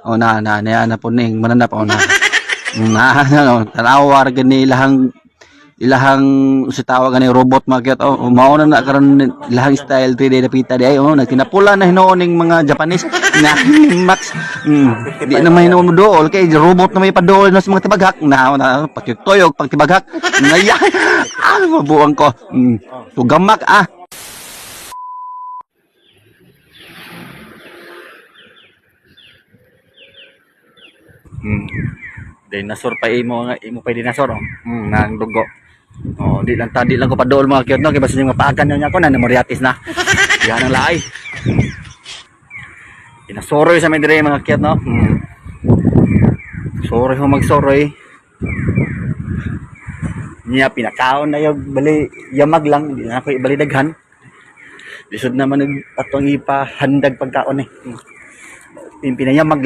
Oh, na na na na po ning mananap, oh, na. Na na tanawa ra gani ilahang ilahang si tawag ani robot, mga cute, oh. Mao na na karon ilahang style 3D dapita di ay, oh, nagtinapula na hinuon ning mga Japanese na Max. Di na mahinuon mo dool kay robot na may padool na sa mga tibaghak na na pakituyog pag tibaghak na. Ah, mabuang ko. Tugamak ah. Dinosaur pa imo nga imo pa dinosaur, oh. Nang dugo. Oh, di lang ta di lang ko padool, mga cute, no, kay basin yung mapaakan niya ko na namoriatis na. Yan ang laay. Dinasoroy sa may dire, mga cute, no. Soroy ho magsoroy. Niya pinakaon na yung bali yamag lang, di na ako ibali daghan. Lisod naman nag atong ipahandag pagkaon eh. Pinayamag lang.